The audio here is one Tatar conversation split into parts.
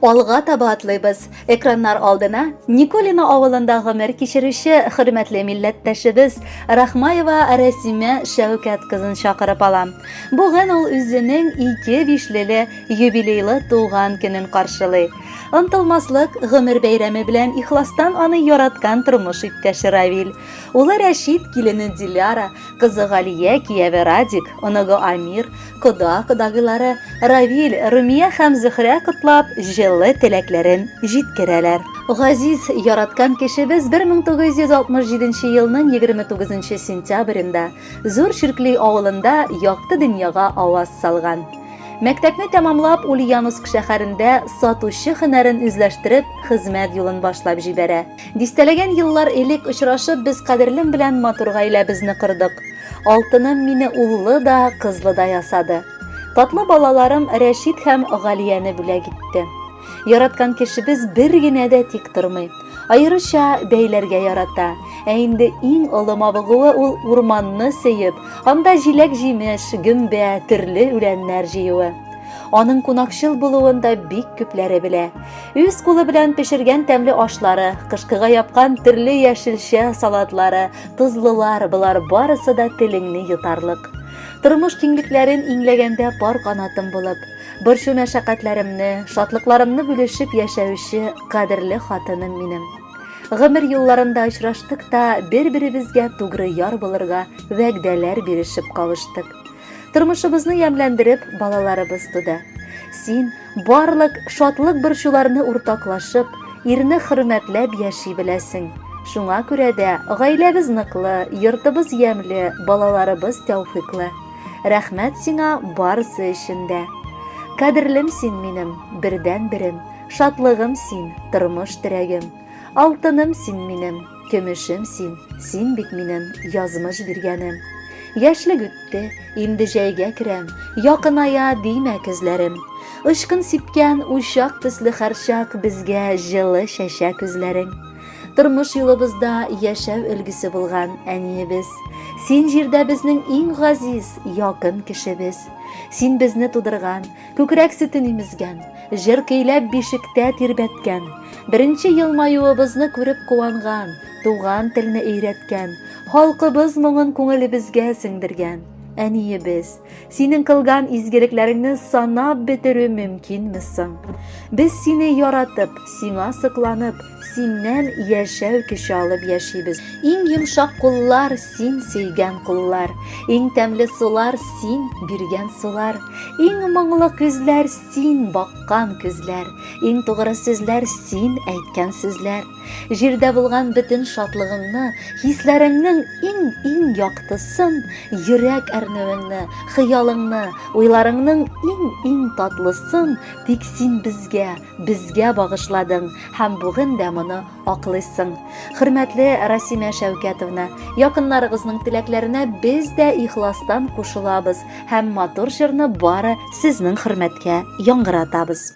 Алга таба атлыйбыз. Экраннар алдына Николино авылында гомер кичерүче хөрмәтле милләттәшебез Рахмаева Рәсимә Шәүкәт кызын чакырып алам. Бүген ул үзенең ике бишлеле юбилейлы туган көнен каршылый. Онтылмаслык гомер бәйрәме белән ихластан аны яраткан тормыш иптәше Равил, улы Рәшит, килене Диляра, Кызы Галия, кияве Радик, оныгы Амир, кода-кодагыйлары Равил, Румия һәм Зөһрә котлап, җылы теләкләрен җиткерәләр. Газиз, яраткан кешебез 1967 елның 29 сентябрендә Зур Чиркли авылында якты дөньяга аваз салган. Мәктәпне тәмамлап, Ульяновск шәһәрендә сатучы һөнәрен үзләштереп, хезмәт юлын башлап җибәрә. Дистәләгән еллар элек очрашып, без кадерлем белән матур гаиләбезне кордык. Алтыным мине уллы да, кызлы да ясады. Татлы балаларым Рәшит һәм Галияне бүләк итте. Яраткан кешебез бер генә дә тик тормый. Аеруча бәйләргә ярата. Ә инде иң олы мавыгуы ул урманны сөеп, анда җиләк-җимеш, гөмбә, төрле үләннәр җыюы. Аның кунакчыл булуын да бик күпләре белә. Үз кулы белән пешергән тәмле ашлары, кышкыга япкан төрле яшелчә салатлары, тозлылар, болар барысы да телеңне йотарлык. Тормыш киңлекләрен иңләгәндә пар канатым булып, борчу мәшәкатьләремне, шатлыкларымны бүлешеп яшәүче кадерле хатыным минем. Гомер юлларында очраштык та, бер-беребезгә тугры яр булырга вәгъдәләр бирешеп кавыштык. Тормышыбызны ямьләндереп, балаларыбыз туды. Син барлык шатлык-борчуларны уртаклашып, ирне хөрмәтләп яши беләсең. Шуңа күрә дә гаиләбез ныклы, йортыбыз ямьле, балаларыбыз тәүфыйклы. Рәхмәт сиңа барысы өчен дә. Кадерлем син минем, бердәнберем, шатлыгым син, тормыш терәгем. Алтыным син минем, көмешем син, син бит минем язмыш биргәнем. Яшьлек үтте, инде җәйгә керәм, якыная димә көзләрем. Очкын сипкән учак төсле һәрчак безгә җылы чәчә күзләрең. Тормыш юлыбызда яшәү өлгесе булган әниебез. Син җирдә безнең иң газиз, якын кешебез. Син безне тудырган, Күкрәк сөтен имезгән, җыр көйләп бишектә тирбәткән, беренче елмаюыбызны күреп куанган, туган телне өйрәткән, халкыбыз моңын күңелебезгә сеңдергән. Әниебез, синең кылган изгелекләреңне санап бетерү мөмкинме соң? Без сине яратып, сиңа сокланып, Синнән яшәү көче алып яшибез. Иң йомшак куллар син сөйгән куллар. Иң тәмле сулар син биргән сулар. Иң моңлы күзләр син баккан күзләр. Иң тугры сүзләр син әйткән сүзләр. Җирдә булган бөтен шатлыгыңны, хисләреңнең иң-иң яктысын, йөрәк әрнүеңне, хыялыңны, уйларыңның иң-иң татлысын тик син безгә, безгә багышладың һәм бүген дә моны аклыйсың. Хөрмәтле Расимә Шәүкәтовна, якыннарыгызның теләкләренә без дә ихластан кушылабыз һәм матур җырны бары сезнең хөрмәткә яңгыратабыз.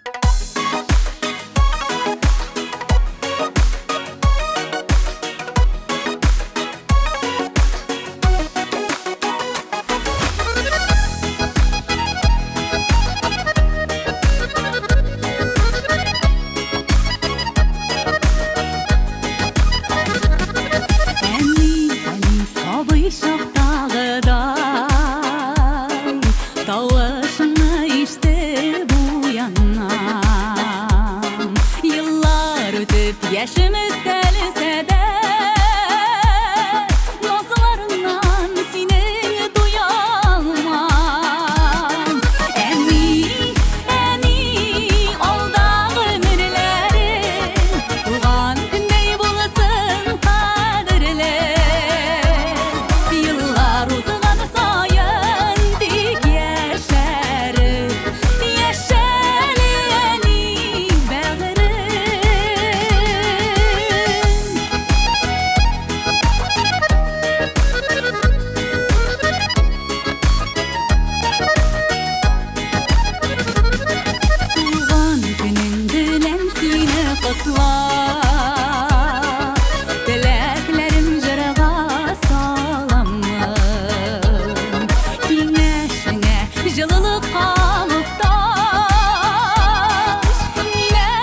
Яшем өстәлсә дә, Назларыңнан сине туя алмам. Әни, әни, алда гомерләрең Туган көндәй булсын кадерле. Еллар узган саен тик яшәреп, Яшәле, әни, бәгырем. Туган көнең белән сине котлап, Теләкләрем җырга саламын. Киңәшеңә, җылылыкка мохтаҗ. Мин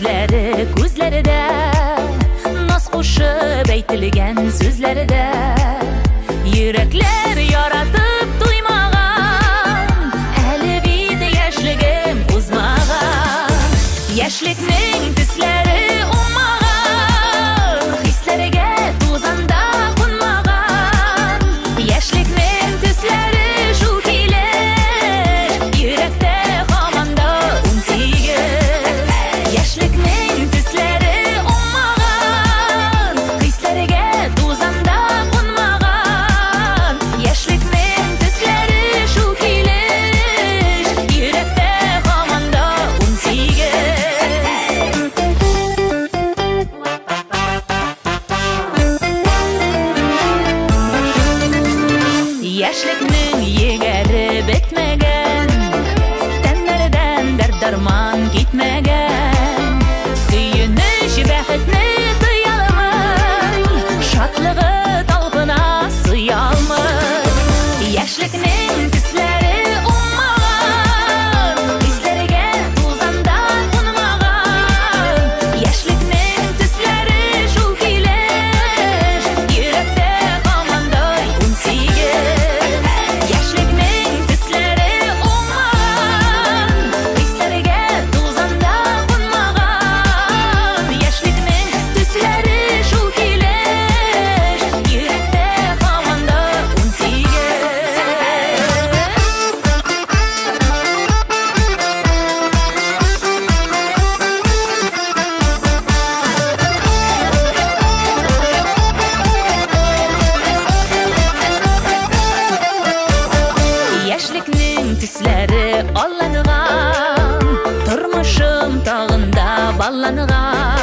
төсләре күзләрдә, Наз кушып әйтелгән сүзләрдә. Йөрәкләр яратып туймаган, Әле бит яшьлегем узмаган. Яшьлекнең төсләре уңмаган, Хисләргә тузанда кунмаган. Яшьлекнең төсләре шул килеш, Йөрәктә һаман да 18. Яшьлекнең төсләре уңмаган, Хисләргә тузанда кунмаган. Яшьлекнең төсләре шул килеш, Йөрәктә һаман да 18. Яшьлекнең егәре бетмәгән, Тәннәрдән дәрт-дәрман китмәгән. Сөенеч бәхетне тыя алмый, Шатлыгы талпына сыя алмый. Яшьлекнең төсләре уңмаган, Хисләргә тузанда кунмаган. Яшьлекнең төсләре шул килеш, Йөрәктә һаман да 18. Яшьлекнең төсләре уңмаган, Хисләргә тузанда кунмаган. Яшьлекнең төсләре шул килеш, Йөрәктә һаман да 18. Яшьлекнең төсләре алланган, Тормышым тагын да балланган.